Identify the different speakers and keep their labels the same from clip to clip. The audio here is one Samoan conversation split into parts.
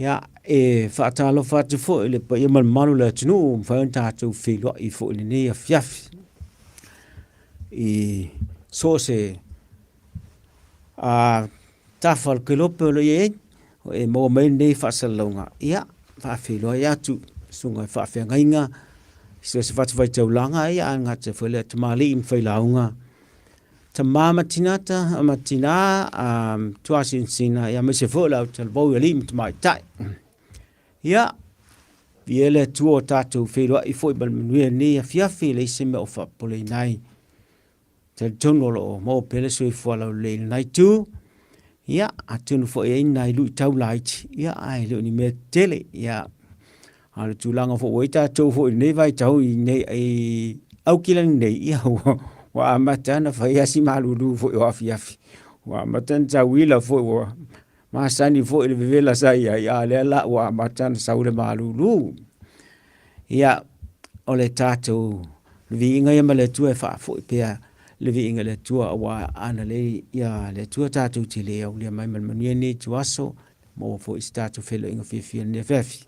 Speaker 1: Ia, e faatalofa atu foi i le paia ma le mamalu o le atunuu ua mafai ona tatou feiloai foi i lenei afiafi i so o se tafa o le kelope o lo o i ai, e maua mai lenei faasalalauga. Ia, faafeiloai atu i susuga i faafeagaiga i so o se fatafaitaulaga, ia ae le gata foi i lea, tamalii ma failauga, tama ma tina, tuasinsina, aemaise foi o le autalavou i alii ma tamaitai. Ia, viia le Atua ua tatou feiloai foi ma le manuia i lenei afiafi, e leai se mea o faapopoleina ai. Talitonu o lo o maua pea le soifua laulelei i lena itu. Ia, atonu foi e i ai nai luitau laiti, ia, ae le o ni mea tetele. Ia, a o le tulaga foi ua i ai tatou foi i lenei vaitau i nei i Aukilani nei, ia, ua amata ona fai lava si malulu foi o afiafi. Ua amata ona tauila foi, ua masani foi i le vevela sa i ai, a o lea la ua amata ona sau le malulu. Ia, o le tatou viiga ia ma le Atua e faafoi pea le viiga i le Atua, aua ana le ia le Atua tatou te le aulia mai ma le manuia lenei ituaso, maua foi se tatou feiloaiga fiafia i lenei afiafi.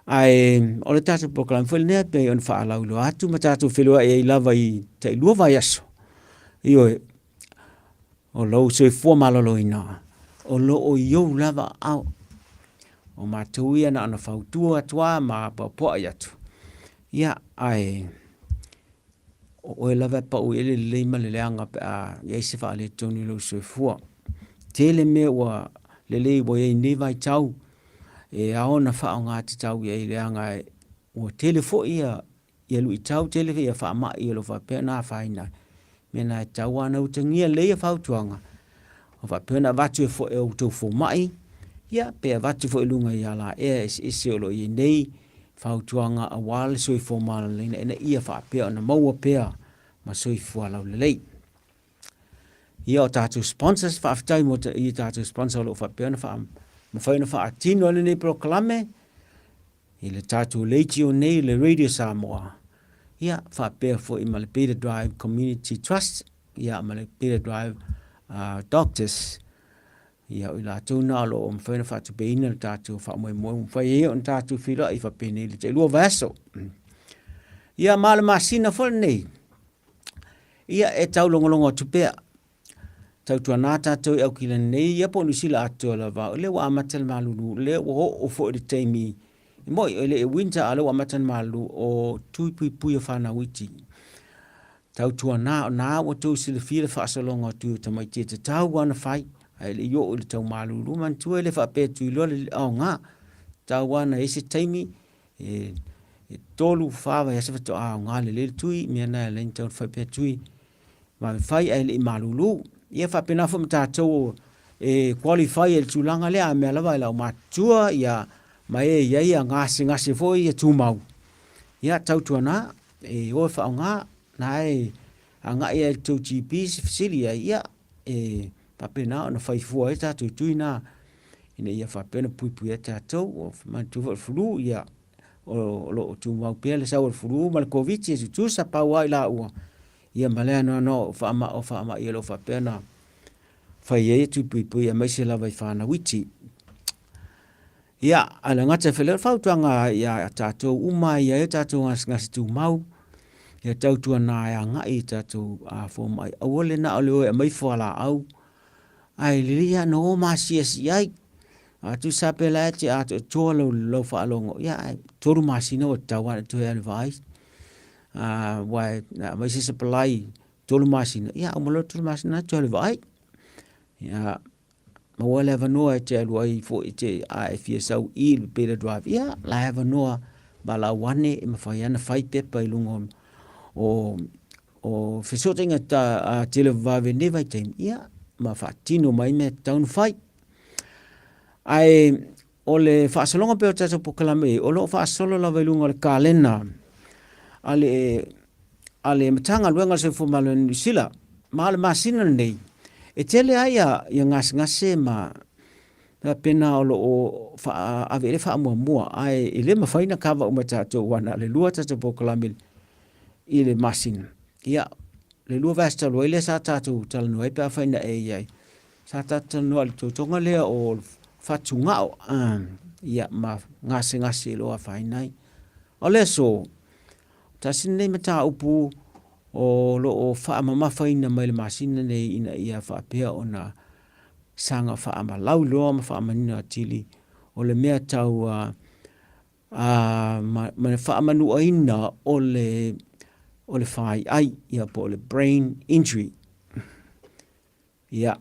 Speaker 1: Ae o le tatou polokalame foi lenei pei ona faalauiloa atu ma tatou feiloai ai lava i tailua vaiaso. Ioe, o lou soifua maloloina o lo o i ou lava aao. O matou ia na ona fautua atu lava ma apoapoai atu, ia, ae o oe lava e pau i ai le lelei ma le leaga pe a i ai se faaletonu i lou soifua. Tele mea ua lelei ua i ai i lenei vaitau e ao ona faaaoga tatau i ai leaga ua tele foi ia ia luitau tele ia faamai o lo o faapea ona afaina ai. Mea na e tatau lava ona utagia lelei ia fautuaga o faapea ona avatu e foi e outou fomai, ia pe avatu foi i luga i alaea eseese o lo o i ai nei fautuaga aua le soifua maloloina ina ia faapea ona maua pea ma soifua laulelei. Ia o tatou sponsors, faafetai mo i tatou sponsor o lo o faapea ona mafai ona faatino ai lenei polokalame i le tatou leitio nei le Radio Samoa, ia faapea foi ma le Beta Drive Community Trust, ia ma le Beta Drive Doctors, ia o i latou na o lo o mafai ona faatupeina le tatou faamoemoe ua mafai ai ona tatou feiloai faapenei le tailua vaiaso. Ia ma le masina foi lenei, ia e taulogologo atu pea Tautuana tatou i Aukilani nei, ia po o Niu Sila atoa lava, o lea ua amata le malulu, o lea ua oo foi i le taimi, e moni e le i winter a o lea ua amata le malulu, o tui puipui o fanau iti. Tautuana, o na ua tou silafia le faasologa o tui o tamaiti e tatau lava ona fai, ae le i oo i le tau malulu. Manatua e le faapea e tui loa le aoga, tatau lava ona i ai se taimi e 3, 4 vaiaso faatoa aoga lelei le tui, mea na e ala ai ona tatau ona fai pea tui. Vave fai ae le i malulu. Ia faapena foi ma tatou e qualify ai i le tulaga lea, a mea lava e laumatua ia ma e i ai gasegase foi ia tumau, ia tautuana e o e faaaoga, na e agai ai i le tou GP se fesili ai, ia e faapena ona fai fua ai tatou tui na ina ia faapea ona puipuia ai tatou. Manatua foi o le flu, ia o lo o tumau pea le sau o le flu ma le Koviti e tutusa pau lava i laua, ia ma le anoanoa o faamai o faamai o lo o faapea ona fai ai tui puipui aemaise lava i fanau iti. Ia, a le gata foi lea o le fautuaga ia tatou uma ia ai tatou gasegase tumau, ia tautuana e agai i tatou fomai. Aua le na o le o e aumai fualaau, ae lelei lava ona o ma asiasi i ai. A tusa pe la e te atoatoa lau faalogo, ia ae 3 masina ua tatau lava ona toe alu e vaai. Aua e aumai se supply 3 masina, ia uma loa le 3 masina toe alu e vaai. Ia, maua le avanoa e te alu ai foi te, a e fia sau i le Beta Drive, ia, la e avanoa valaau ane e mafai lava ona fai pepa i luga o fesootaiga televavave i lenei vaitaimi, ia, ma faatino mai mea e tatau ona fai. Ae o le faasologa pea o le tatou polokalame, o lo o faasolo lava i luga o le kalena a le Matagaluega o le Soifua Maloloina o Niu Sila. Ma o le masina lenei, e tele ai ia gasegase ma faapena o lo o ave i ai le faamuamua, ae e le mafai ona kava uma e tatou aua na o le 2 tatou polokalame i le masina. Ia, le 2 vaiaso talu ai lea sa tatou talanoa ai pe afai na e i ai, sa tatou talanoa i le totoga lea o fatugao, ia, ma gasegase o lo o afaina ai. O le aso, tasi lenei mataupu o lo o faamamafaina mai le masina nei ina ia faapea ona saga faamalauiloa ma faamanino atili o le mea tau ma le faamanuaina o le o le faiai, ia po o le brain injury. Ia,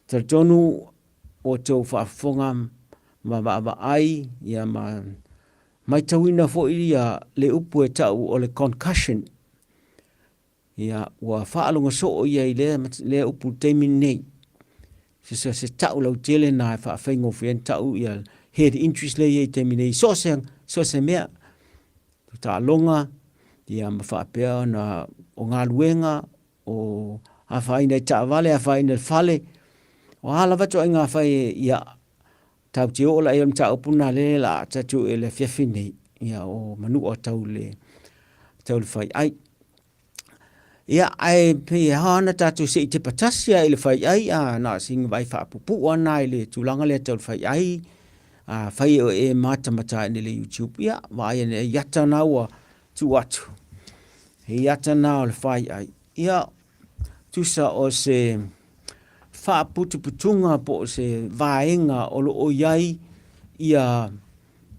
Speaker 1: talitonu ua outou faafofoga ma vaavaai ia ma matauina foi ia le upu e tau o le concussion. Ia, ua faalogo soo ia i lea, lea upu i le taimi lenei. Se, se, se tau lautele na e faafaigofie ai ona tau ia head injuries lea e i ai i le taimi nei, so o se, so o se mea. Taaloga, ia ma faapea ona o galuega, o afaina i taavale, afaina i le fale, o a lava ituaiga fai, ia, tatou te oo la i ai i le mataupu lena lea o le a tatou i le afiafi nei, ia, o manua tau le, tau le faiai. Ia, ae pei e ao ona tatou se i tepa tasi lava i le faiai, a na o sina vaai faapupuu lava lena i le tulaga lea tau le faiai, afai o e matamata ane i le YouTube, ia, vaai ane i ata na ua tuu atu, i ata na o le faiai. Ia, tusa o se faaputuputuga po o se vaega o lo o i ai ia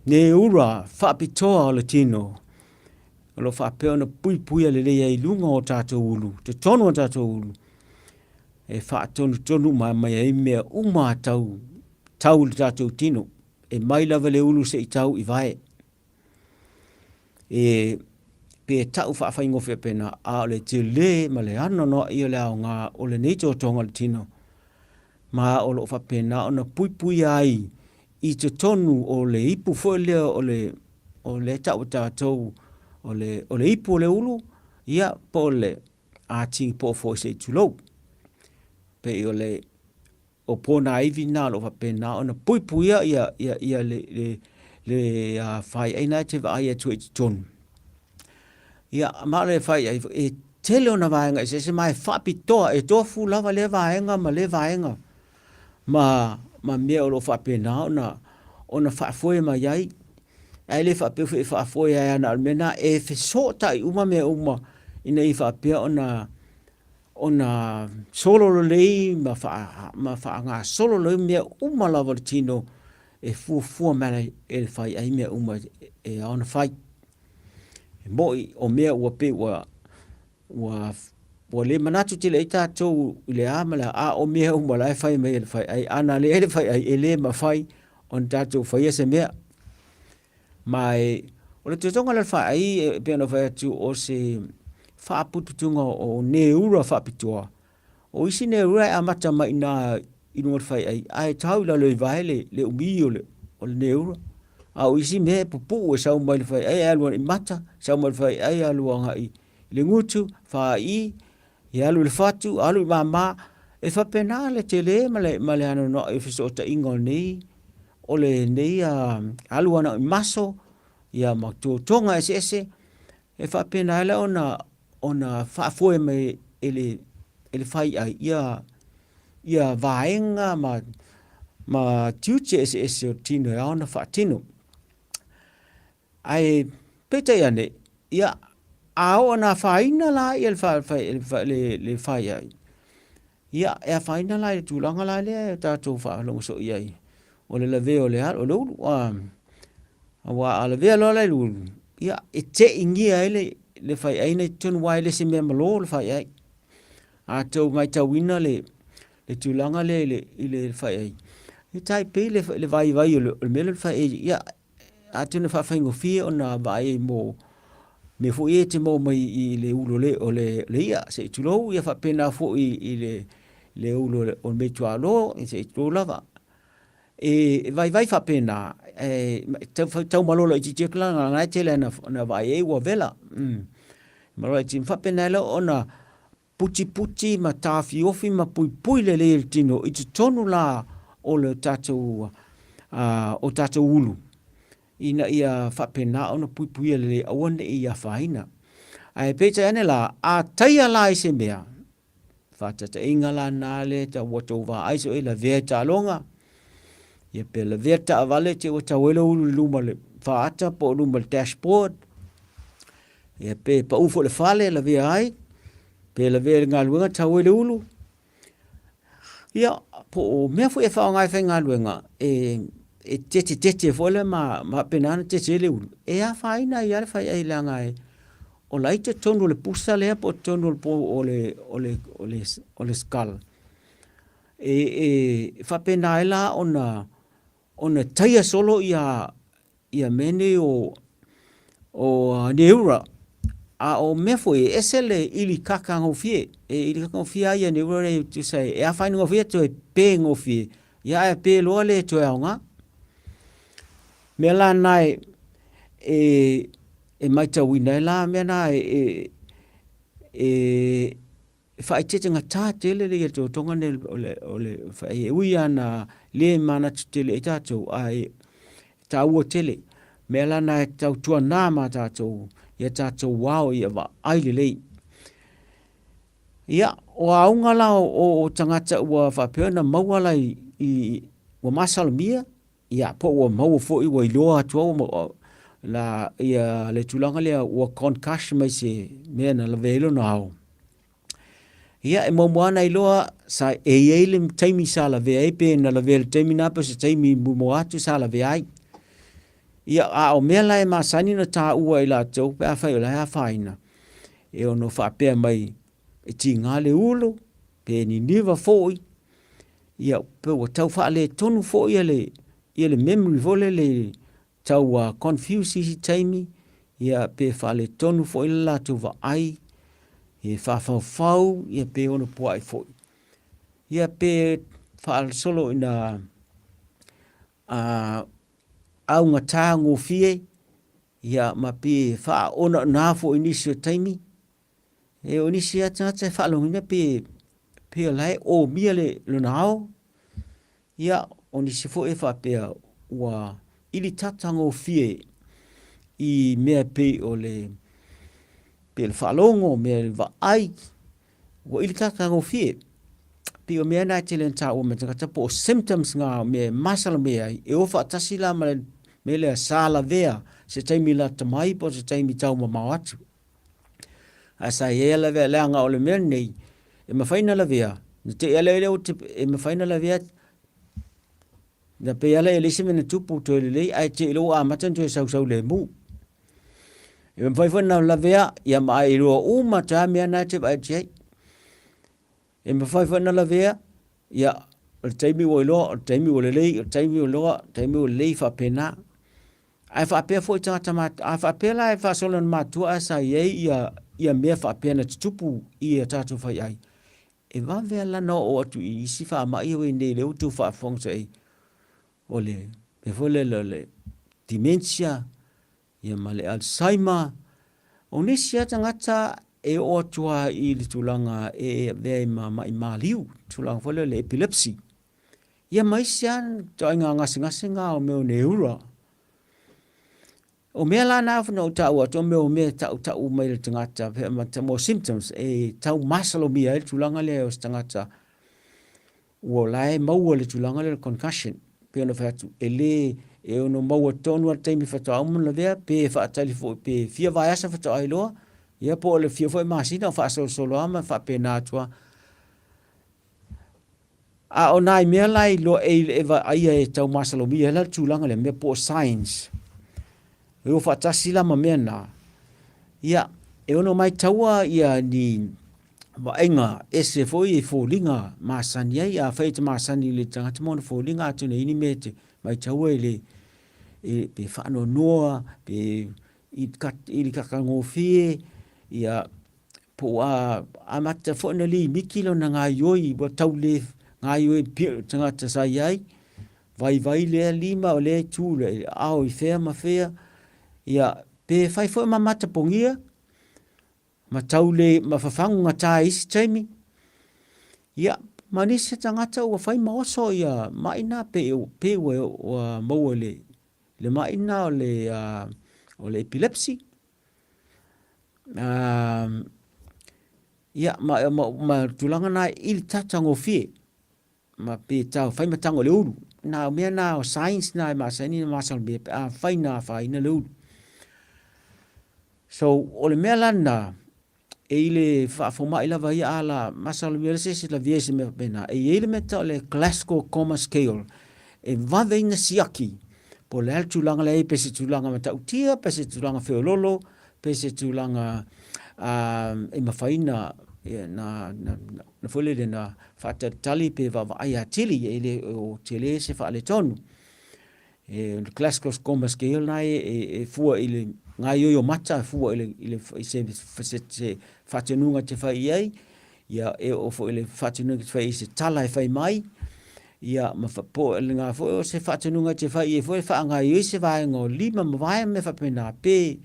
Speaker 1: neura faapitoa o le tino, o lo o faapea ona puipuia lelei ai i luga o tatou ulu, totonu o tatou ulu, e faatonutonu uma mai ai mea uma tau, tau i le tatou tino, e mai lava i le ulu seia tau i vae. E, pe tau faafaigofie pena, a o le tele ma le anoanoai o le aoga o lenei totoga o le tino, ma o lo o faapena ona puipuia ai i totonu o le ipu foi lea o le o le tau e tatou o le, o le ipu o le ulu, ia, po o le ati po o foi se i tulou. Pei o le o ponaivi na o lo o faapena ona puipuia ia, ia, ia le, le, le uh, faiai na e te vaai atu ai i totonu. Ia, ma o le faiai foi, e tele ona vaega eseese ma e faapitoa, e tofu lava lea vaega ma lea vaega ma, ma mea o lo o faapena ona, ona faafoe mai ai. Ae le faapea foi e faafoe ai lava na o le mea lena, e fesootai uma mea uma ina ia faapea ona ona solo lelei ma, faa, ma faagasolo lelei mea uma lava o le tino e fuafua mai e fai ai mea uma e ao ona fai. E moni o mea ua pei ua ua ua le manatu tele ai tatou i le a ma le a, a o mea uma la e fai mai e le faiai. Ana leai le faiai, e le mafai ona tatou faia se mea. Ma e, o le totoga lea o le faiai, e pei ona fai atu, o se faaputuputuga o neura faapitoa. O isi neura e amata mai i ina i luga o le faiai, ae tau i lalo i vae le, le umi o le, o le neura. A o isi mea e pupuu e sau mai le faiai e alu i mata, sau mai le faiai alu agai i le gutu, faai, e alu i le fatu, alu i mama. E faapena le tele ma le, ma le anoanoai o fesootaiga o lenei, o lenei uh, alu ana i maso, ia ma totoga eseese, e faapena ai la ona, ona faafoe mai e le, e le faiai ia, ia vaega ma, ma tiute eseese o le tino e ao ona faatino. Ae peitai ane, ia, a oo ina afaina la ia le, fa, fa, le, fa, le, le faiai, ia, e afaina la i le tulaga la lea e tatou faalogo soo i ai, o le lavea o le, o le ulu. A, aua a lavea loa la i le ulu, ia, e teingia ai le, le faiai na i totonu, aua e le se mea malo le faiai. A tou matauina le, le tulaga lea i le, i le faiai, e tai pei le, le vaivai o le, o le mea lea o le faiai, ia, atonu e faafaigofie ona vaai ai mo mea foi ia e te maua mai i le ulu o le, o le, le i'a, se i tulou, ia faapena foi i le, le ulu o le, o le meitualo, se i tulou lava. E, e vaivai faapena, e tau, tau malo laitiiti atu la, na e tele ana, ana vaai ai ua vela. Mm. Malo laitiiti, faapena ai la ona putiputi ma taofiofi ma puipui lelei e le tino i totonu la o le tatou o tatou ulu ina ia faapena ona puipuia lelei aua ne i afaina. Ae peitai ane la, a taia la i se mea, faataitaiga la na le ta ua tou vaai soo i lavea i taaloga, Ia pe lavea taavale te ua tau ai le ulu i luma le faata po o luma le dashboard. Ia pe pau foi le fale lavea ai, pe lavea i le galuega tau ai le ulu. Ia, po o mea foi e faaaoga e faigaluega, e e tete tete foi lea ma faapena ona tete ai le ulu, e afaina ai lava le faiai leaga e o la e i totonu o le pusa lea po o totonu o le o le o le o le skull e e faapena ai la ona ona taia solo ia ia mea nei o o neura. A o mea foi e ese le ili kaka gofie. E ili kaka gofie lava ia neura lea e tusa e afaina gofie toe pe gofie, ia ae pe loa le toe aoga. Mea la na e e e matauina ai la mea na e e E faaeteete gata tele le totoga nei o le o le e ui lava ina le manatu tele i ai tatou, ae taua tele. Mea la na e tautuana ma tatou ia tatou ao ia vaai lelei. Ia, o auga la o, o tagata ua faapea ona maua la i, i ua masalomia, ia po ua maua foi ua iloa atu au la ia le tulaga lea ua concussion mai se mea na lavea ai lona ao. Ia, e muamua lava ona iloa sa e i ai le taimi sa lavea ai pe na lavea i le taimi lena pe o se taimi muamua atu sa lavea ai. Ia, a o mea la e masani ona taua e i latou pe afai o la e afaina, e ono faapea mai e tiga le ulu, pe niniva foi, ia pe ua tau faaletonu foi ia le, ia le memory foi lele tau uh, confuse isi taimi, ia pe faaletonu foi le latou vaai, e whawhauwhau, ia pe ono pua'i foi. Ia pe whaalasolo ina uh, augata gofie, ia ma pe whaaonaona foi nisi o taimi, E o nisi lava tagata e faalogoina pe pe o la e omia le lona ao. Ia, o nisi foi e faapea ua ili tatagofie i mea pei o le pei o le faalogo, mea le vaai, ua ili tatagofie. Pei o mea na e tele na taua mai tagata po o symptoms ngā mea e masalomea ai, e o faatasi la ma le mea lea sa lavea se taimi lata mai po o se taimi taumamao atu. Ae sa i ai a lavea, leaga o le mea lenei, e mafai ona lavea, na te i ala lea e mafai ona lavea, na pei ala e leai se mea na tupu toe lelei, ae te i loa ua amata ona toe sausau lemu. E mafai foi ona lavea, ia ma ae iloa uma atu lava mea na e te vaai atu i ai. E mafai foi ona lavea, ia, o le taimi ua iloa, o le taimi ua lelei, o le taimi ua iloa, o le taimi ua lelei, faapena. Ae faapea foi tagata matutua, a faapea la e faasolo na matua ae sa i ai ia, ia mea faapea na tutupu i a tatou faiai, e vave lava la ona oo atu i isi faamai ia ua i nei lea ua outou faafofoga atu i ai, o le mea foi lele o le dementia, ia ma le Alzheimer. O nisi lava tagata e oo atu lava i le tulaga e avea ai ma mai maliu, tulaga foi lea o le epilepsy. Ia ma isi lava ituaiga gasegase na o mea o neura. O mea la na na ou taua atu, o mea o mea e tautau mai le tagata, mo symptoms, e tau masalomia ai le tulaga lea o se tagata ua la e maua le tulaga lea o le concussion. Pei ona fai atu, e le, e ono maua tonu lava le taimi faatoa uma ona lavea, pe faatali foi, pe fia vaiaso faatoa iloa, ia po o le fia foi masina o faasolosolo lava ma faapena atu lava. A o nai mea la e iloa e vaaia e tau masalomia ai la le tulaga lea, mea po o signs, e o faatasi la ma mea na, ia, e ono maitaua ia ni vaaiga ese foi e foliga masani ai. Afai e te masani i le tagata ma ona foliga, atonu e i ai ni mea e te maitaua e le, e, pe faanoanoa, pe i le kakagofie, ia, Po ua amata foi ona limiti lona gaoioi, ua tau le gaoioi pei o le tagata sa i ai, vaivai lea lima o lea itu le aao i fea ma fea, ia, pe fai foi ma matapogia, ma tau le, ma fafagu gata i isi taimi, ia, ma nisi o tagata ua fai ma oso ia mai na pe, pe ua, ua maua i le, le mai na o le, o le epilepsy. Ia, ma, ma, ma tulaga na i le tatagofie, ma pe tau fai ma tago i le ulu. Na o mea na o signs na e masani na masalomia pe afai na afaina le ulu. So, o le mea la lena, e i le faafomai lava ia a la masalomia le se isi lavea i se mea faapena. E i ai le mea tau o le Glasgow Coma Scale, e vave ai ona siaki po o le a le tulaga la e i ai, pe se tulaga matautia, pe se tulaga feololo, pe se tulaga e mafai na, na, na, na foi lele na faatalitali pe vaavaai atili, e le o tele se faaletonu. E, le Glasgow Coma Scale na e, e, e fua i le gaoioi o mata, e fua i le, i le, i se, se, se faatonuga e te fai i ai, ia, e oo foi i le faatonuga e te fai i se tala e fai mai, ia, ma fa, po o lena foi o se faatonuga e te fai i ai foi e faagaoioi se vaega o lima ma vae ma mea faapena, pe,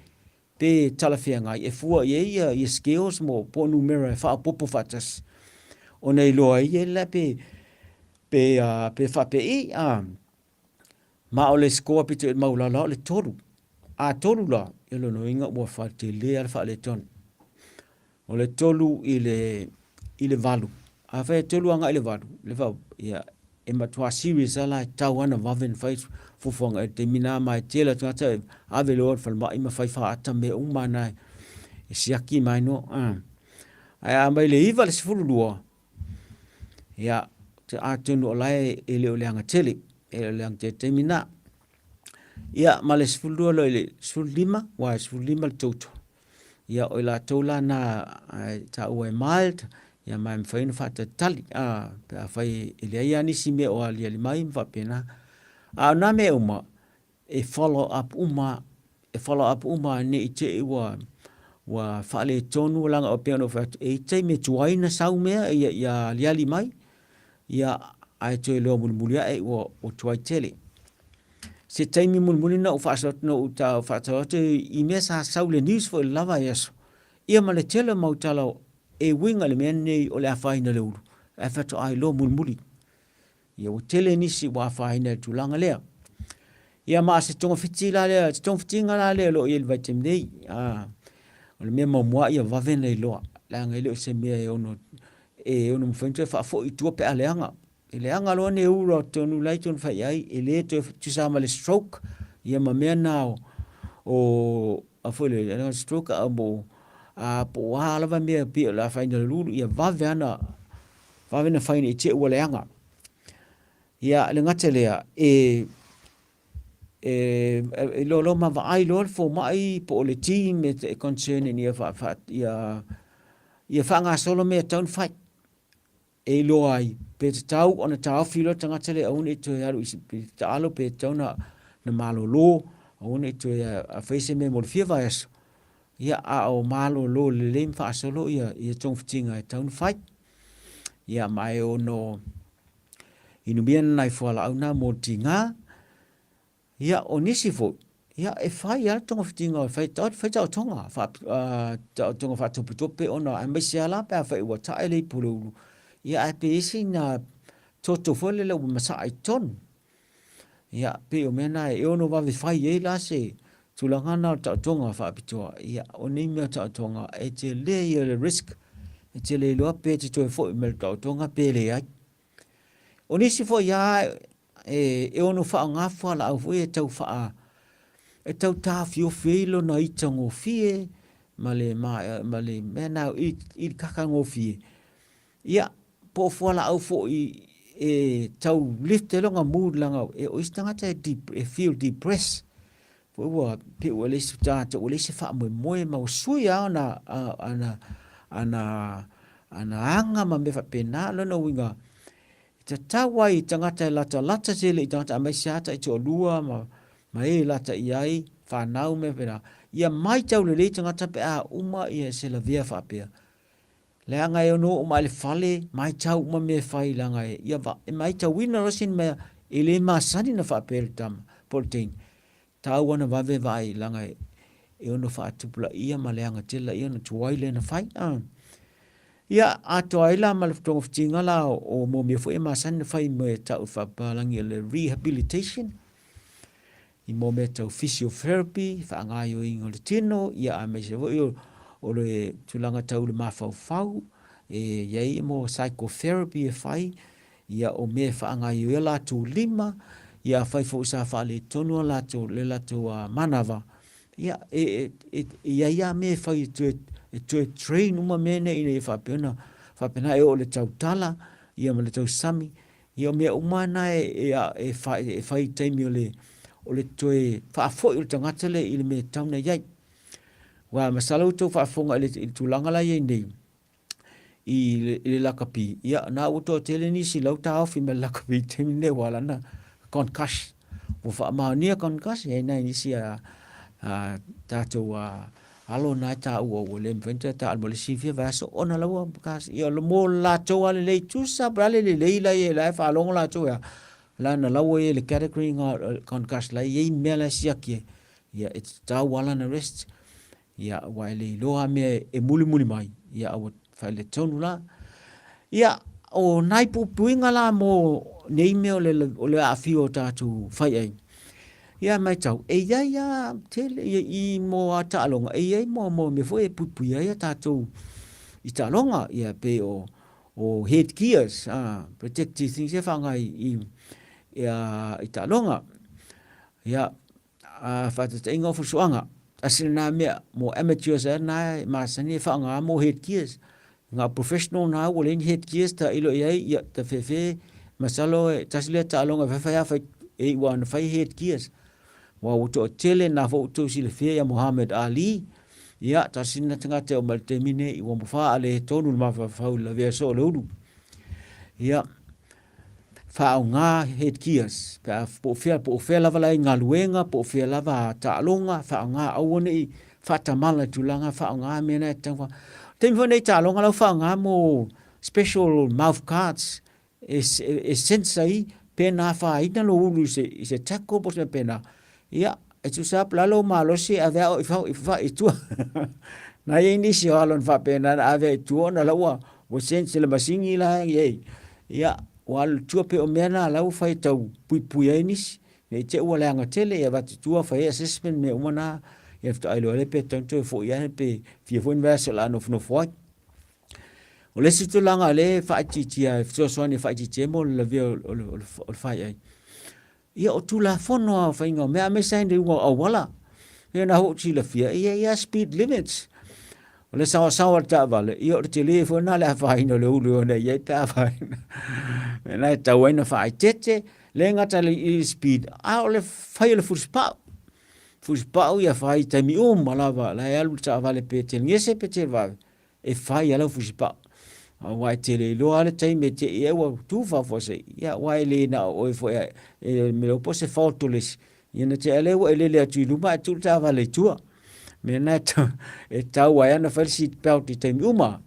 Speaker 1: pe talafeagai e fua i ai ia, ia scales mo po o numera e faaopoopo faatasi ona iloa ai ia la pe, pe, uh, pe faapei, a, Ma o le score pito i maualalo o le tolu. A tolu la, ia lona uiga ua faatele lava le faaletonu. O le tolu i le, i le valu. Afai e tolu agai i le valu, le fa, ia, e matua serious lava la, e tatau lava ona vave ona fai fuafuaga i le taimi lena, ma e tele atu tagata e ave loa i le falemai ma fai faata ma mea uma na e siaki mai loa. Ae a aumai i le 9 i le 12, Ia, atonu o la e, e le o leaga tele, e le o leaga tele taimi na. Ia, ma le 12 loa i le 15, aua e 15 le total. Ia, o i latou la na e taua e mild, ia ma e mafai ona faatalitali, a, pe afai e leai lava nisi mea o aliali mai ma faapena. A o na mea uma, e follow up uma, e follow up uma ne i te i ua ua faaletonu leaga o pei ona ou fai atu, e i ai taimi e tuai ona sau mea ia, ia aliali mai, ia ae toe iloa mulimuli ae ua, ua tuai tele. Se taimi mulimuli na ou faasoa atu, na ou ta, faatau atu i mea sa sau i le news foi i le la vaiaso, ia ma le tele o mau tala e uiga i le mea lenei o le afaina o le ulu, ae faatoa iloa mulimuli. Ia ua tele nisi ua afaina i le tulaga lea. Ia ma se togafiti la lea, se togafitiga la lea o lo o i ai i le vaitaimi nei. A, o le mea muamua ia vave ona iloa, leaga e le o se mea e ono, e ono mafai ona toe faafoi i tua pe a leaga. E leaga loa ne ura tonu la e tonu fai ai, e le toe tusa ma le stroke, ia ma mea na o, o a foi le, le stroke a mo, a po o a lava mea pei o le afaina o le lulu, ia vave ana, Vave na fai nei te ua leaga. Ia, le gata lea, e, e, e loa loa ma vaai loa le fomai po o le team e, e concern ia, fa, fa, ia, ia faagasolo mea e tatau ona fai. E iloa ai, pe tatau ona taofi loa le tagata lea aua ne i toe alu i taalo pe tatau na, na malolo, aua ne i toe fai se mea mo le fia vaiaso. Ia, a o malolo lelei ma faasolo ia, ia togafitiga e tatau ona fai. Ia, ma e ono inumia na nai fualaau na mo le tiga. Ia, o nisi foi, ia, e fai lava le togafitiga, e fai, fai taotoga, fa, uh, taotoga faatopetope ona aemaise lava la pe afai ua tae le ipu o le ulu. Ia, ae pe i ai sina toto foi lele ua masaa i totonu. Ia, pei o mea na e ono vave fai ai la se tulaga na o le taotoga faapitoa. Ia, o nei mea o taotoga, e tele ia le risk, e te le iloa pe te toe foi mai le taotoga pe leai. O nisi foi lava e, e ono faaaoga fualaau foi e tau faa, e tau taofiofi ai lona ita gofie ma le, ma, ma le mea na i, i le kaka gofie. Ia, po o fualaau foi e tau lift ai lona mood leaga e o isi tagata e, deep, e feel depressed. Foi ua pei ua leai se tagata ua leai se faamoemoe ma ua sui lava ona ana ana ana aga ma mea faapena. O lona uiga, e tatau ai i tagata e latalata tele i tagata aemaise lava taitoalua ma ma e lata i ai, whanau mea faapena, ia maitau lelei tagata pe a uma ia se lavea faapea. Leaga e ono oo mai le fale, maitau uma mea e fai leaga e, ia va, e maitauina loa sina mea e le masani ona faapea i le tama po o le teine. Tau ana vave vaai leaga e, e ono faatupulaia ma leaga tele laia ona tuai lea na fai. A. Ia, atoa ai la ma le togafitiga la o, o mo mea foi e masani ona fai me tau faapapalagi o le rehabilitation, i mō mea tau physiotherapy, faagaoioiga o le tino, ia aemaise foi o, o le tulaga tau le mafaufau, e i ai mō psychotherapy e fai, Ia, o mea e faagaoioi ai latou lima, ia afai foi sa faaletonu a latou, le latou manava, ia, e, e, e, e i ai lava mea e fai e toe, e toe train uma mea nei ina ia faapea ona faapena e oo i le tautala, ia ma le tausami. Ia o mea uma lava na e, e, e, fai, e fai i taimi o le, o le toe faafoi o le tagata lea i le mea e tatau ona i ai. Aua masalo ua outou faafofoga i le, i le tulaga la e i ai nei, i le, i le lakapi, ia na ua toatele nisi lau taofi mai le lakapi i le taimi lenei ua ala ona concussion. Ua faamaonia concussion, e i ai nai nisi a, a tatou a, alo na e taua ua le mafai ona toe taaalo mo le isi fia vaiaso ona la ua ia mo latou lava lelei tusa po o le a le lelei la e i ai la e faalogo latou e a lana la ua i ai i le category concussion la e i ai mea la e siaki ai ia e tatau lava lana rest ia aua e le iloa lava mea e mulimuli mai ia a ua faaletonu la. Ia o nai puipuiga la mo nei mea o le, o le aafia o tatou faiai. Ia matau, e i ai lava tele i, i mo a taaloga, e i ai mo, mo mea foi e puipuia ai a tatou i taaloga, ia pei o, o head gears, protective things e faaaoga i, i, i, i taaloga. Ia, a faataitaiga o fusuaga, tasi lena mea mo amateurs ea na e masani e faaaoga mo head gears. Na o professional na ua leai ni head gears tailo i ai, ia ta fefe masalo e tasi lea taaloga e faifai lava fai e iu lava ina fai head gears. Aua ua toatele na foi ua outou silafia ia Muhammad Ali, ia tasi lena tagata e oo mai i le taimi lenei ua faaletonu le mafaufau i le lavea soo o le ulu. Ia, faaaoga head gears pe a po o fea po o fea lava la i galuega po o fea lava taaloga faaaoga aua ne i faatamala i tulaga faaaoga mea na e tatau taimi foi nei taaloga la ua faaaoga mo special mouth guards e, e sense ai pe na afaina lou ulu i se, i se tackle po o se mea pena ia e tusa po o le a lou malosi e ave ao i fafo i fafa'i i tua. Na i ai nisi o alo na faapena na ave ai i tua ona la ua ua sense e le masini la e i ai. Ia, ua alu i tua pei o mea na la ua fai e tau puipui ai nisi. Ne i te i ua leaga tele ia avatu i tua fai ai assessment mea uma na, ia faatoa iloa ai lea pe tatau ona toe foi ane pe fia foi ni vaiaso o le a nofonofo ai. O le isi tulaga lea e faaitiitia e fesoasoani e faaitiitia ai mo le lavea o le, o le, o le faiai, Ia o Tulafono lava o faiga o mea aemaise lava i luga o auala. Ia na ou silafia, e i ai lava speed limits. O le saoasaoa o le taavale, ia o le tele foi lena o le afaina o le ulu e ona i ai pe afaina. Mea e tatau ai ona faaeteete, le gata i le speed, a o le fai o le fusipau. Fusipau ia fai i taimi uma lava, la e alu le taavale pe telegese pe televave, e fai a lau fusipao. Aua e te le iloa lava le taimi e te i ai ua tu faafuasei, ia aua e le na o oe foi e mea po o se fault o le isi, ia na tea lea ua e lele atu i luma ae tuu le taavale i tua. Mea lena e tatau ai lava ona fai le seat belt i taimi uma.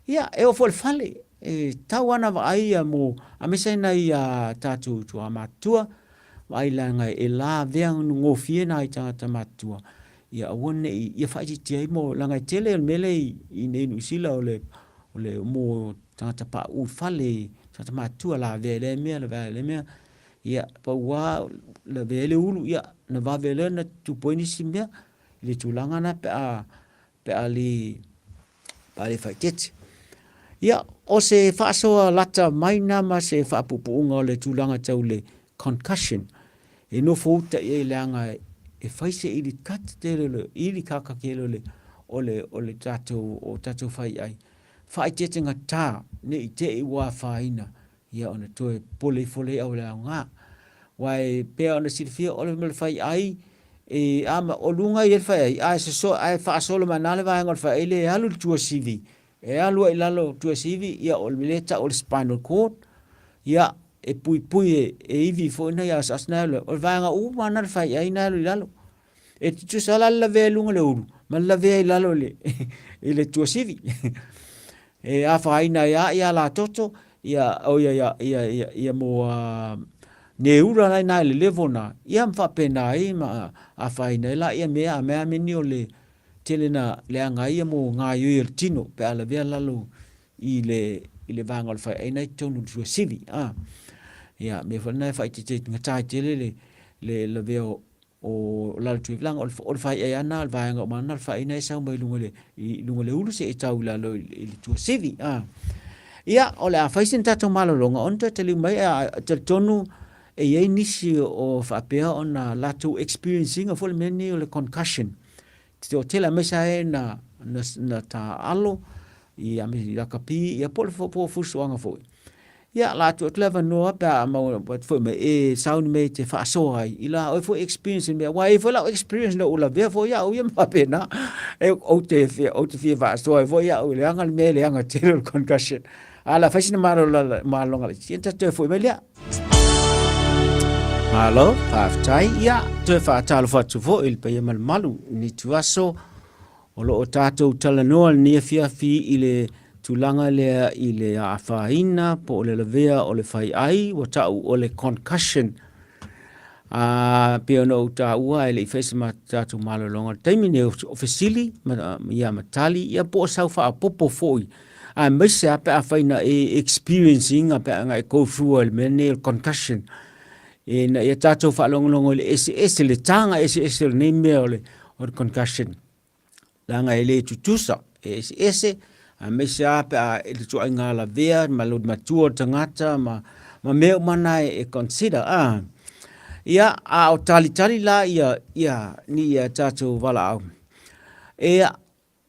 Speaker 1: Ia, e oo foi i le fale, e tatau lava ona vaai ia mo, aemaise ai nai a tatou tuamatutua, vaai leaga e lavea gofie nai tagata matutua, ia aua ne i, ia faaitiitia ai mo, leaga e tele le mea lea i inei i Niu Sila o le, o le mo tagata pauu i fale, tagata matutua lavea i lea mea, lavea i lea mea. Ia, pau lava lavea ai le ulu, ia, ona vave lea ona tupu ai nisi mea i le tulaga lena pe a, pe a le, pe a le faaeteete. Ia, o se faasoa lata mai na ma se faapuupuuga o le tulaga tau le concussion e nofo uta i ai leaga e fai se ili kata tele o le ili kaka tele o le o le o le tatou o tatou faiai. Faaeteete gata ne i te i ua afaina ia ona toe pole ifo lea o le aoga. Aua e pei ona silafia o le mea o le faiai e ama o luga i ai le faiai ae soso ae faasolo mai na le vaega o le faiai lea e alu i le tuasivi e alu ai i lalo o tuasivi ia o le mea lea e tau o le spinal cord ia e puipui e, e ivi foi na ia asaasa na alu o le vaega uma na le faiai na alu i lalo. E tutusa la le lavea i luga o le ulu ma le lavea i lalo i le, i le tuasivi. E afaina ai lava ia latoto, ia, o ia, ia, ia, ia, ia mo uh, neura la ina i le level na, ia ma faapena ai ma afaina ai la ia mea a mea meni o le tele na leaga ai ia mo gaioi o le tino pe a lavea lalo i le i le vaega o le faiaina i totonu o le tuasivi. Ah. Ia, mea foi lena e faaitiitia i gata ai tele le, le lavea o, o lalo tuivi leaga o le, o le faiai lava lena o le vaega uma lena o le faiaina e sau mai luga i le, i luga o le ulu seia tau i lalo i, i le tuasivi. Ah. Ia, o le a fai sina tatou malologa ona toe taliu mai, e talitonu e i ai nisi o faapea ona latou experience ina foi le mea lenei o le concussion. Te toatele aemaise lava e na taaalo i lakapi ia po o fusuaga foi. Ia, la tuu atu le avanoa pe a maua atu foi mai e sauni mai e te faasoa ai i la oe foi experience i mea, aua e i ai foi lau experience na ou lavea foi au ia ma faapena. E, ou te fia, ou te fia faasoa ai foi au, leaga le mea e leaga tele o le concussion. A o le a fai sina malologa laitiiti, ona tatou toe foi mai lea. Malo, faafetai. Ia, toe faatalofa atu foi i le paia ma le malu i lenei ituaso. O lo o tatou talanoa i lenei afiafi i le tulaga lea i le afaina po o le lavea o le faiai ua tau o le concussion. A pei ona ou taua e le i fai se tatou malologa i le taimi nei o fesili ma, ia, ma tali ia po o sau faaopoopo foi aemaise lava pe afai na e experience ina pe a na e go through ai le mea lenei o le concussion. Ina ia tatou faalogologo i le eseese, le taga eseese o lenei mea o le o le concussion. Leaga e le tutusa, e eseese, aemaise lava pe a i le ituaiga lavea ma le matua o le tagata ma, ma mea uma na e consider. Ah. Ia, a o talitali la ia, ia, ni ia tatou valaau. Ia,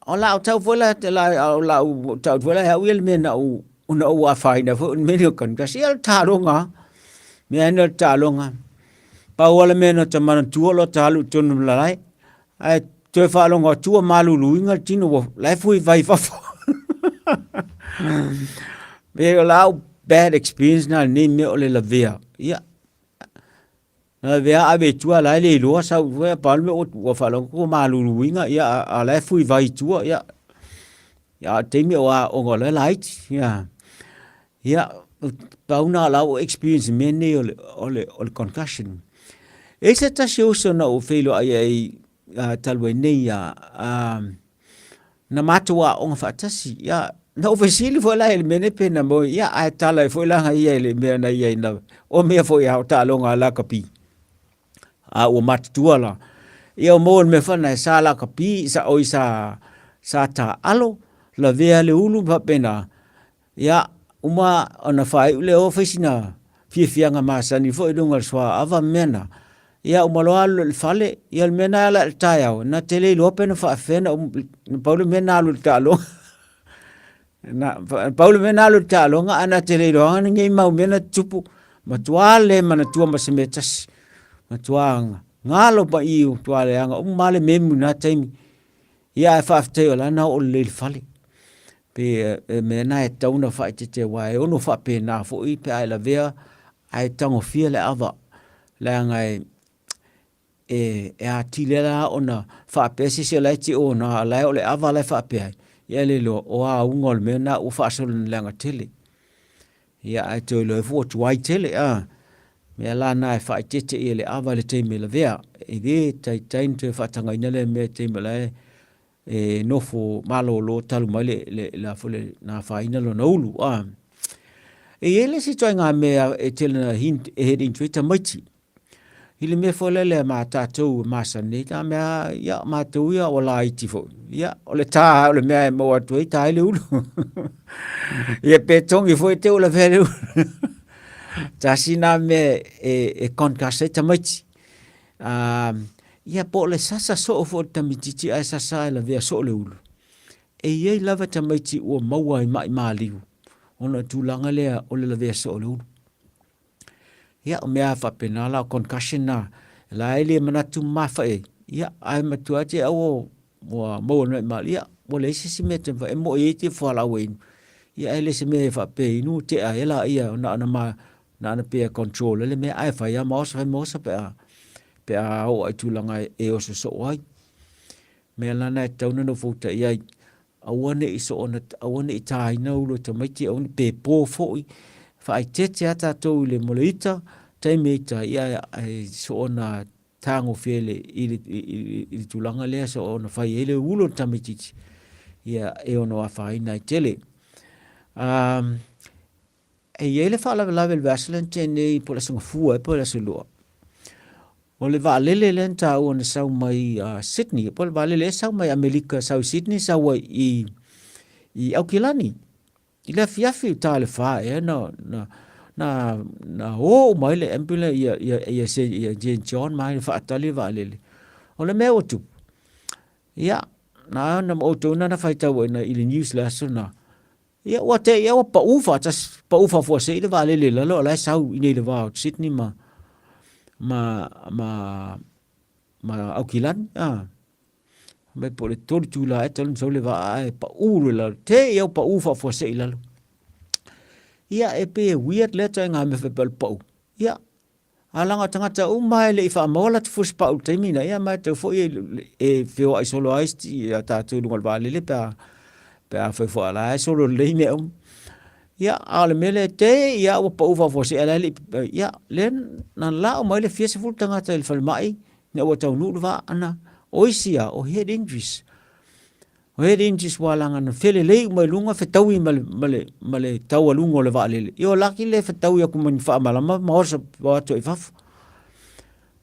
Speaker 1: o lau tau foi la, la, o lau tau foi la e au ia le mea na ou, na ou afaina foi, o le mea lea o concussion. Ia, o le taaloga, mea lava o le taaloga. Pau lava le mea na ta manatua o lo ta alu i totonu o le malae, ae toe faalogo atu ua maluluina le tino ua la e fui vai i fafo. Me o lau bad experience na lenei mea o le lavea. Ia, na lavea ave i tua la e le iloa sau foi pau le mea ua faalogo atu ua maluluina, ia a o la e fui vai i tua, ia. Ia, a o le taimi o aoga o la e laiti, ia. Ia, pau na o lau experience i mea nei o le, o le, o le concussion. E i se tasi o uso na ou feiloai ai talu ai nei, ia, na matou aoga faatasi, ia, na ou fesili foi la i le mea nei pe na moe, ia, ae tala ai foi la ia i le mea na ia ina, o mea foi a o taaloga a lakapi. A ua matutua la, ia ua maua i le mea foi lena sa lakapi, sa, oi sa, sa taaalo, lavea le ulu ma faapena, Ia, uma ona faaiu lea o fai sina fiafiaga masani foi i luga o le suaava ma mea na. Ia, uma loa alu i le fale, ia le mea na ala i le taeao, na te le iloa pe na faafefea na na pau le mea na alu i le taaloga. Na, pau le mea na alu i le taaloga ae na te le iloaga nei mau mea na tutupu. Matua le manatua ma se mea tasi. Matua galo ma i, matua leaga uma lava le memu i na taimi. Ia ae faafetai o la na oo lelei i le fale. Pe e mea na e tatau ona faaeteete aua e ono faapena foi pe a e lavea ae tagofia le ava leaga e e e atili ai la ona faapea se isi o la e te ona o la e o le ava la e faapea ai, ia le iloa o auga o le mea lena ua faasolo ina leaga tele. Ia ae toe iloa ai foi ua tuai tele a. Mea la na e faaeteete i ai le ava i le taimi e lavea. E le taitai ona toe faatagaina lea mea i le taimi o la e e nofo malolo talu mai le, le, le, le, le na afaina lona ulu. A. E i ai le isi ituaiga mea e tele na hint, e head into ai tamaiti. I le mea foi lele ma tatou e masani nei, ta mea, ia, matou ia ua laiti foi. Ia, o le tā o le mea e maua atu ai, tā ai le ulu. Ia, pe togi foi te ula fea le ulu. Tasi nā mea e, e concuss ai tamaiti. Ia, po o le sasa soo foi o le tamititi ae sasa e lavea soo le ulu. E i ai lava tamaiti ua maua ai mai maliu ona o tulaga lea o le lavea soo o le ulu. Ia, o mea faapena la, o concussion na, la e le manatu mamafa i ai, ia, ae matua te au ua maua mai ma, ia, ua leai se isi mea te mafai, e moi ai te fualaau e inu, ia, ae le se mea e faapea inu tea ai la, ia, na ona ma, na ona pea control ai le mea, ae fai lava ma oso, fai ma oso pe a, pe a oo i tulaga e oso soo ai. Mea la na e tatau ona nofouta i ai, Aua ne i soona, aua ne i tāina ulu e tamaiti, aua ne, pe pō foi, whaaitete a tātou i le mo le ita, taimi e ita, ia e soona tāgofie i le, i le, i, i, i le tulaga lea, soona whai ai le ulu o le tamaititi, ia e ono afaina ai tele. Um, E i ai le faalavelave i le vaiaso lea na tea nei po o le Aso Gafua ea po o le Aso Lua. O le vaalele lea na taua na sau mai Sydney, po o le vaalele ea sau mai Amerika sau i Sydney sau ai i, i Aukilani. I le afiafi i ta le fa ea na na na na o uma ai le ambulance ia ia ia se ia St John ma le faatali le vaalele. O le mea ua tupu, ia na na outou na na faitau ai na i le news le aso na. Ia ua te ia ua pau faatasi, pau faafuasei le vaalele i lalo o la e sau i nei le va o Sydney ma ma ma ma Aukilani. Ah. Mai po o le 3 itula ea talu ona sau le vaa ae pau loa i lalo. Te i au pau faafuasei i lalo. Ia e pei e weird lea ituaiga mea faapea o le pau. Ia, a leaga o tagata uma e le i faamaua latou fusipau i le taimi lena, ia ma e tatau foi e feoai solo ai a tatou i luga o le vaalele pe a pe a fai foi o la e solo lelei mea uma. Ia, a o le mea lea, te i lava ua pau faafuasei ae la e le i, ia, lea na lau mai le fia sefulu tagata i le falemai ina ua taunuu le vaa na. O isi lava, o head injuries. O head injuries ua laga na felelei uma i luga, fetaui ma le, ma le, ma le taualuga o le vaalele. Ia o laki le fetaui atu ma ni faamalama ma oso atu ai i fafo.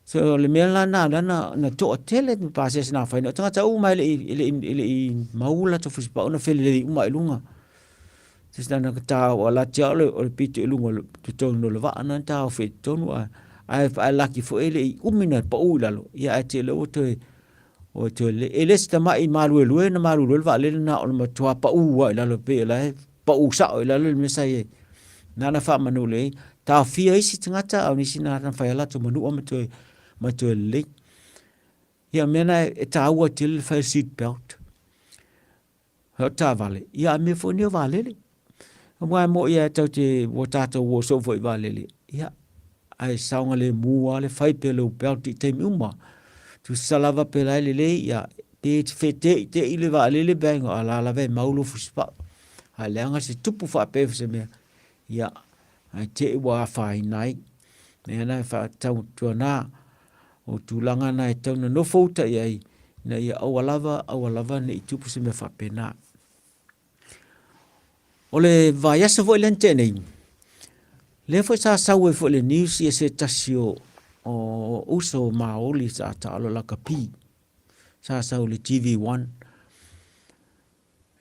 Speaker 1: So o le mea la na lea na, na toatele ni pasese na afaina. O tagata uma e le i, e le i, e le i maua latou fusipau na felelei uma i luga. Se na ta o la tia o le, o le pito i luga o le totonu o le vaa na ta o fe tonu a ae ae laki foi e le i umi na pau i lalo. Ia ae te le ua toe o toe le e le se tamai maluelue na maluelue le vaalele na o le matua pau lava i lalo pei o la e pau sao i lalo le mea sa i ai. Na na faamanu lelei taofia isi tagata a o nisi na na fai a latou manua ma toe ma toe lelei. Ia mea na e taua tele le fai o seat belt. O taavale, ia a mea foi nei o vaalele. Aua e moni lava tatou te, ua tatou o soo foi i vaalele, ia, ae saogalemu lava le fai pea o lou belt i taimi uma. Tusa lava pe la e lelei, ia, pe feteitei le vaalele pe a, a o la lava e mau lou fusipau. A leaga se tupu faapea se mea, ia, ae te i ua afaina ai. Mea na e faatautuana, o tulaga na e tatau ona nofo uta i ai, ina ia aua lava, aua lava ne i tupu se mea faapena. O le vaiaso foi lea na tea nei, lea foi sa sau ai foi i le news ia se tasi o, o uso Maoli sa taalo lakapi, sa sau i le TV1.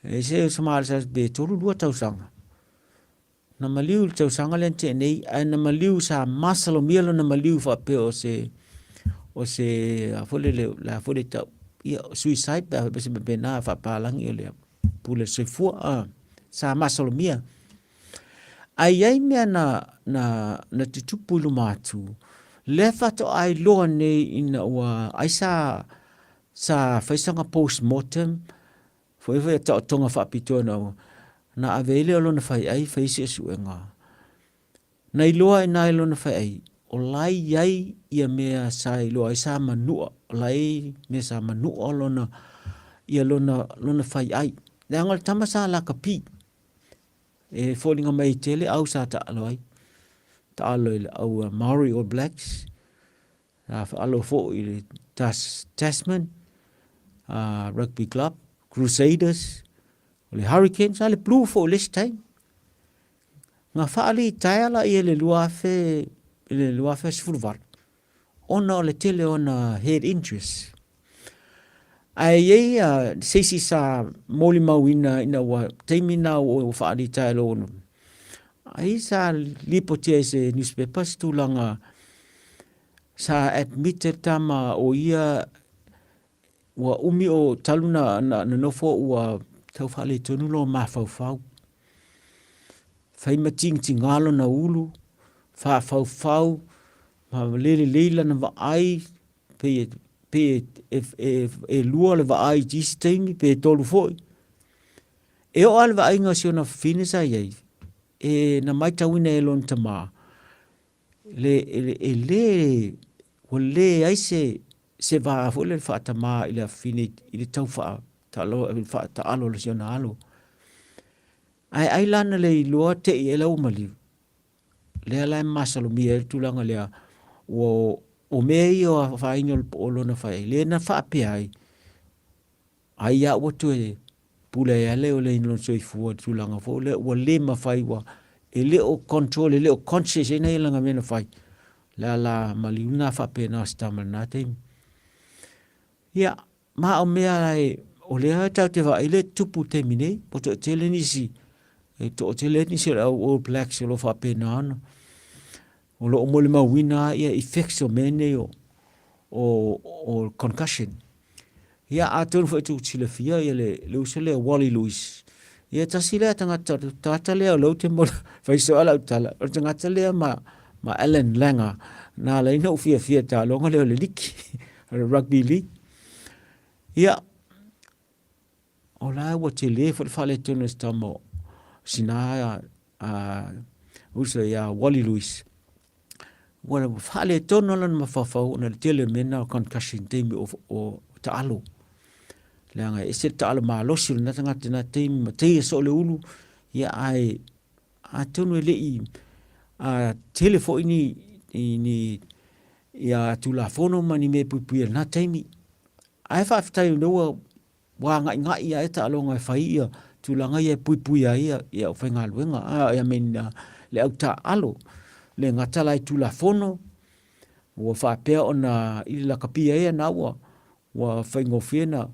Speaker 1: E se uso Maoli sa pe 32 tausaga. Na maliu i le tausaga lea na tea nei, ae na maliu sa masalomia lona maliu faapea o se, o se, a foi lele, o le a foi le tau, ia, suicide pe a faapea se mea faapena, faapalagi o le pule soifua, a, sa masalomia. Ae i ai mea na, na, na tutupu i luma atu, lea faatoa iloa nei ina ua, ai sa, sa fai sana postmortem, Foi foi a taotoga faapitoa na na ave ai lea o lona faiai fai suesuega. Na iloa i ina i lona faiai, o la e i ai ia mea sa iloa ai sa manua, o la e i ai mea sa manua lona, ia lona, lona faiai. Leaga o le tama sa lakapi, e foliga mai e tele au sa taalo ai. Taalo i le au Maori All Blacks, Sa faalo foi i le Tas, Tasman uh, Rugby Club, Crusaders, o le Hurricanes, a le Blue foi le isi taimi. Na faalitaea la ia i le 2000, i le 2018, ona o le tele o ona head injuries. Ae i ai uh, se isi sa molimauina ina ua taimi na ua faalitaea lona. Ai sa lipotia i se newspaper se tulaga sa admit e le tama o ia ua umi o talu na, na, na nofo ua tau faaletonu lona mafaufau. Fai ma tigatiga lona ulu, faafaufau, ma le lelei lana vaai, pei e, pei e, e, e, e lua le vaai i isi taimi, pe tolu foi. E oo lava le vaaiga o si ona fafine sa i ai, e na matauina e lona tama, le, e, e le, ua leai se, se va foi lele faatama i le afafine i le tau faataalo o si ona alo. Ae ai la na le iloa te i ai la ua maliu. Lea la e masalomia ai le tulaga lea, ua, o mea ia o afaina o lona fai ai, lea na faapea ai, Ai a ua toe pule ai lea o le lona soifua i le tulaga foi lea ua le mafai ua e le o control e le o conscious ai na ia lana mea na fai. Le ala maliu na faapena o se tama i lena taimi. Ia, ma o mea e, o lea tatou te vaai le tupu i le taimi nei, ua toatele nisi. E toatele ai nisi o le au All Blacks o lo o faapena ona o lo o molimauina ia effects o mea nei o, o, o concussion. Ia, atonu foi tou te silafia ia le, le uso lea Wally Lewis. Ia tasi lea tagata, tagata lea o lea ou te mola, fai soa lau tala, o le tagata lea ma, ma Alan Langer, na ala ai ona ou fiafia i taaloga lea o le liki, o le rugby league. Ia, o la ua tele foi le faaletonu o si tama o sina a uso ia Wally Lewis. Ua faaletonu lona mafaufau ona le tele o mea na o concussion taimi o, o taalo. Leaga e ese le taalo malosi o lena tagata na taimi ma teia soo le ulu, ia ae atonu e le i a, tele foi ni, ni, ni ia Tulafono ma ni mea e puipuia i lena taimi. Ae faafetai o lea ua ua agaigai ae taaloga e fai ia tulaga ia e puipui ai ia, ia aufaigaluega, a, I mean, le au taaalo, le gata la i Tulafono, ua faapea ona i le lakapi ai na ua, ua faigofie na,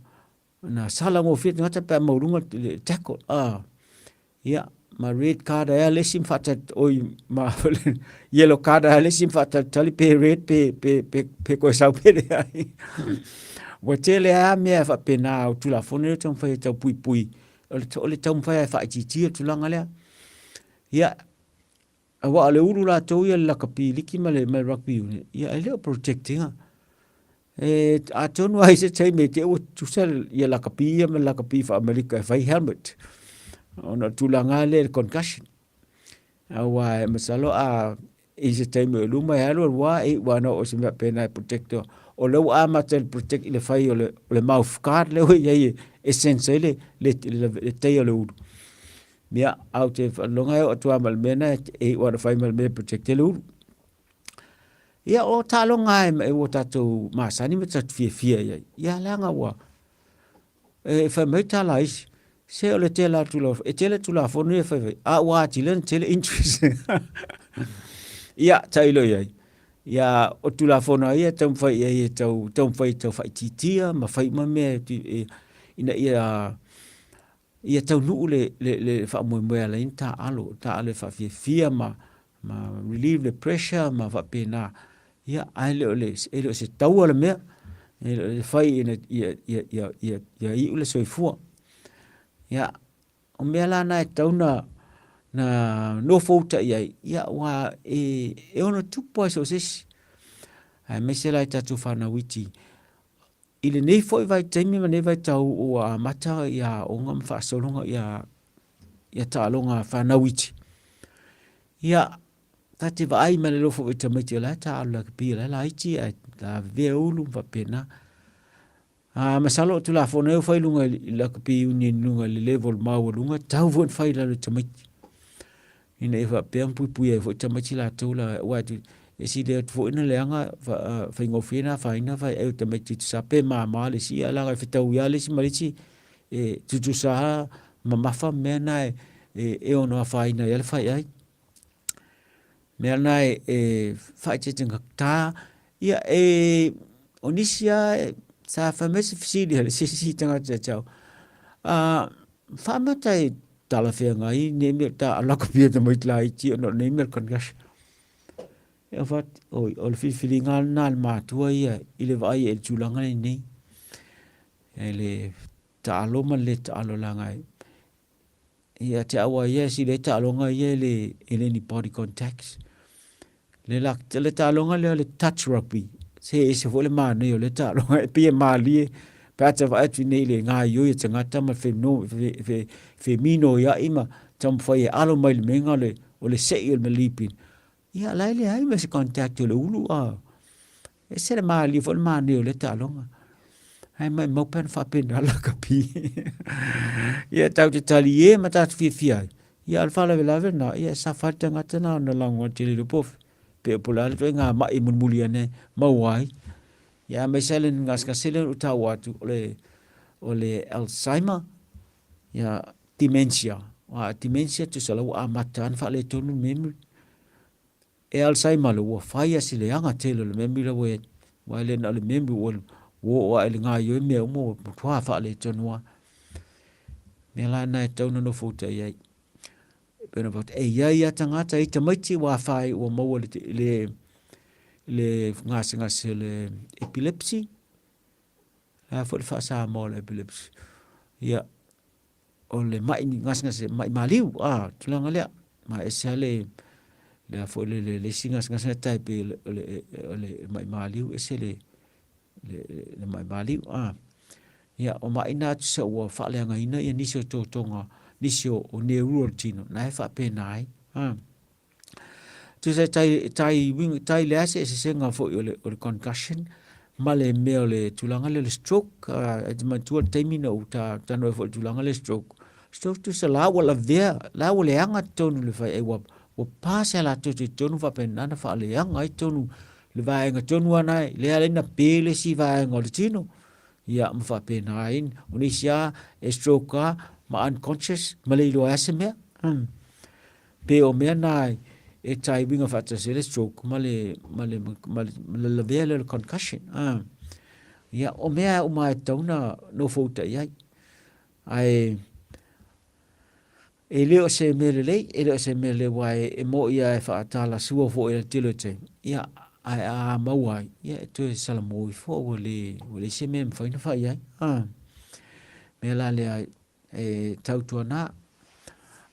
Speaker 1: na sala gofie tagata pe a maualuga le tackle, a, Ia, ma red card ai le isi ma faatali, oi, ma yellow card ai le isi ma faatalitali pe red pe, pe, pe, pe koe sau pe leai. Ua tele lava mea e faapena o Tulafono ia e taumafai e tau puipui, o le, o le taumafai e faaitiitia le tulaga lea. Ia, aua o le ulu latou ia le lakapi liki ma le, ma le rugby union, ia e le o protect ina. E, atonu ai se taimi e te ua tutusa ia lakapi ia ma lakapi faa-Amerika e fai helmet. Ona o tulaga lea i le concussion. Aua e masalo a i se taimi o luma e alu alu lava e iu ana o se mea pena e protect o. O lea ua amata i le protect i le fai o le, o le mouth guard lea ua i ai e sense ai le, le, le, le teia o le ulu. Ia, ae ou te faalogo e oo atu lava ma le mea lena e iu ana fai ma le mea e protect ai le ulu. Ia, o taaloga lava e ua tatou masani ma tatou fiafia i ai. Ia, leaga ua, e fai mai tala a isi, se o le tele atu la, e tele Tulafono ia e fai fai, a ua atili ai ona tele interest. Ia, tailo i ai. Ia, o Tulafono lava ia e taumafai i ai e tau, taumafai e tau faaitiitia ma fai uma mea e, ina ia, ia taunuu le, le, le faamoemoe e ala ai ona taaalo, taaalo e faafiafia ma, ma relieve le pressure ma faapena. Ia, ae le o le, e le o se taua le mea, e le o le fai ina ia, ia, ia, ia, ia iu le soifua. Ia, o mea la na e tatau na, na nofo uta i ai, ia, aua e, e ono tupu lava i so o se isi. Aemaise la i tatou fanau iti, I lenei foi vaitaimi ma lenei vaitau ua amata ia aoga ma faasologa ia ia taaloga fanau iti. Ia, ta te vaai ma le lofo i tamaiti o la e taalo lakapi, o la e laiti ae lavevea ulu ma faapena. A masalo o Tulafono e fai luga i lakapi union luga i le level maualuga, tau foi ona fai i lalo i tamaiti. Ina ia faapea ma puipui ai foi tamaiti latou la, aua e sili atu foi ona leaga faigofie ona afaina faeai o tamaiti tutusa pe mama le isi, ae leaga e fetaui lava le isi ma le isi, e tutusa lava mamafa mea na e ono afaina ai le faeai. O mea na e faaeteetega ia e, o nisi lava sa fai mai se fesili a se isi tagata ia te au, faamata e talafeagai nei mea ta lakapi e tamaiti laiti ona o nei mea o le concussion. E fai atu, oi, o le filifiliga lena a le matua ia i le vaai i le tulaga lenei. E le taalo ma le le taalo leaga e ia te au lava ia e sili ai taaloga ia e le, e le ni body contacts. Le, la, le taaloga lea o le touch rugby, se e ese foi le manaia o lea taaloga, e pei e malie pe a ta vaai atu nei i le gaoioi o tagata ma fe, fe, feminoiai ma taumafai e alo mai i le mea o le, o le sei o le malipina. Ia, la e leai ma se contact o le ulu, a ese le malie foi le manaia o lea taaloga. Ae maumau pe ana faapena lakapi. Ia, tatou te talie ma tatou fiafia ai. Ia, a o le faalavelave lena, ia e safa ai le tagata na ona lagona tele i le pofe. Pe po o le a le ituaiga mai e mulimuli ane maua ai. Ia, aemaise lava le gasegase lea na ou taua atu, o le, o le Alzheimer, ia, dementia. Aua a dementia, tusa la ua amata lava ona faaletonu le memory. E Alzheimer loa, ua fai lava si leaga tele o le memory la ua i ai. Aua e le na o le memory ua oo ae i le gaoioi mea uma ua matua faaletonu lava. O le mea la lena e tatau ona nofouta i ai. pei ona e i ai lava tagata e i ai tamaiti ua afaina ua maua i le, le gasegase o le epilepsy. O le a foi le faa-Samoa o le epilepsy? Ia, o le mai gasegase, mai maliu, a, tulaga lea. Ma e ese lava le, le a foi le, le, le isi gasegase lea tai pei o le, o le mai maliu, ese le, le, le mai maliu, a. Ia, o mai na tusa ua faaleagaina ia nisi o totoga, nisi o, o nerua o le tino, na e faapena ai, a. Tusa e tai, tai, tai le a se esesega foi o le, o le concussion ma le mea o le tulaga lea o le stroke. E te manatua le taimi na ou ta, talanoa ai foi i le tulaga lea stroke. Stroke tusa la ua lavea, la ua leaga totonu le fai, ua, ua pa se latou i totonu faapena na faaleaga ai totonu le vaega tonu lava na, lea ala ai na pe le isi vaega o le tino. Ia, ma faapena ai, o nisi lava e stroke lava ma unconscious ma le iloa ai se mea. Pe o mea na e tai uiga faatasi ai le stroke ma le, ma le, ma le, ma le lavea lea o le concussion. Ah. Ia, o mea uma e tatau ona nofouta i ai. Ae, e le o se mea lelei, e le o se mea lelei, aua e, e moni lava e faatalasua foi i le tele o taimi, ia, ae a maua ai, ia, e toe salamo ifo ua le, ua leai se mea e mafai ona fai ai. Ah. Mea la lea, E tautuana,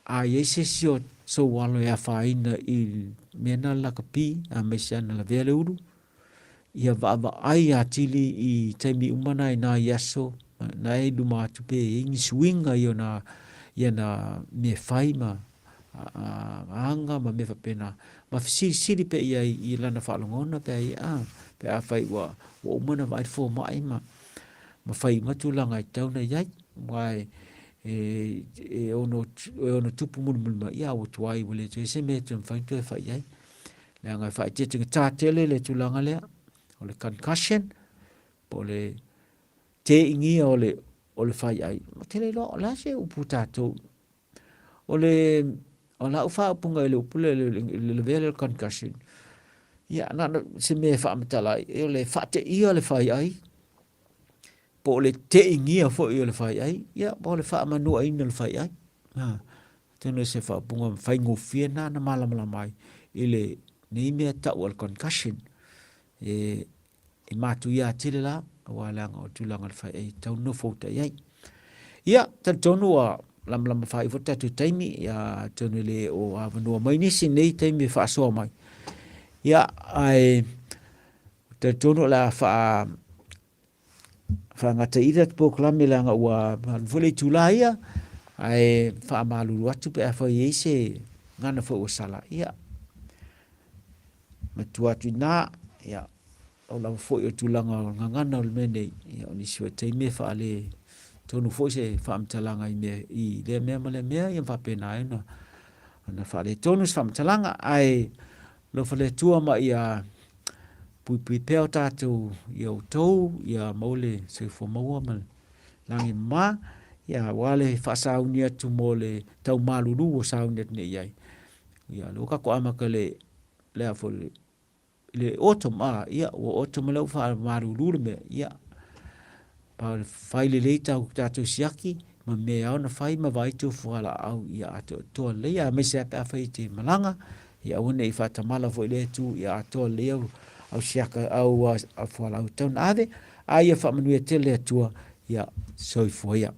Speaker 1: a i ai se isi o sou alo e afaina i mea na lakapi, aemaise ana lavea le ulu, ia vaavaai atili i taimi uma na i nai aso, na e luma atu pe i ai ni suiga i ona, i ana mea fai ma aga ma mea faapena, ma fesilisili pea i ai i lana faalogona pe a i a, pe afai ua, ua uma ona vaai le fomai ma, ma fai uma tulaga e tatau ona i ai, aua e, e, e, ono, e ono tupu mulimuli mai, ia ua tuai ua le toe se mea e toe mafai ona toe fai i ai. Leaga e faaeteetegatā tele le tulaga lea, o le concussion, po o le teingia o le, o le faiai. Ou te le iloa, o le a se upu tatou O le o lau faaupuga i le upu lea, le lavea lea o le concussion, ia, na ona se mea e faamatala ai, o le faateia o le faiai, po o le teingia foi o le faiai, ia, po o le faamanuaina o le faiai. Atonu o se faaupuga faigofie lena na malamalama ai i lenei mea tau o le concussion. E, e matuia atili la, aua leaga o tulaga o le faiai e tatau ona nofouta i ai. Ia, talitonu ua lamalama faaiu foi le tatou taimi, ia, atonu e le o avanoa mai nisi i nei taimi e faasoa mai. Ia, ae talitonu o le a faa faagataina le polokalame leaga ua alu foi le itula ia, ae faamalulu atu pe afai e i ai se gagana foi ua sala, ia, matua atu i ina, ia, o lava foi o tulaga o gagana o le mea nei, ia, o nisi foi taimi e faale tonu foi se faamatalaga i mea, i lea mea ma lea mea, ia ma faapena ai ona, ona faaletonu se faamatalaga, ae alofa le Atua ma ia puipui pea o tatou ia outou, ia maua le soifua maua ma le lagi mama, ia aua le faasauni atu mo le tau malulu ua sauni atu nei i ai. Ia, lea ua tatou amata i le, le a foi, le autumn, a, ia, ua autumn lea ua faamalulu le mea, ia, pa fai lelei tau tatou siaki, ma mea e ao ona fai ma vaai tou fualaau ia atoatoa lelei, aemaise lava pe afai e te malaga, ia aua ne i faatamala foi lea itu ia atoa lelei au, au siaka, au, au fualaau e tatau ona ave, a ia faamanuia tele le Atua, ia soifua ia.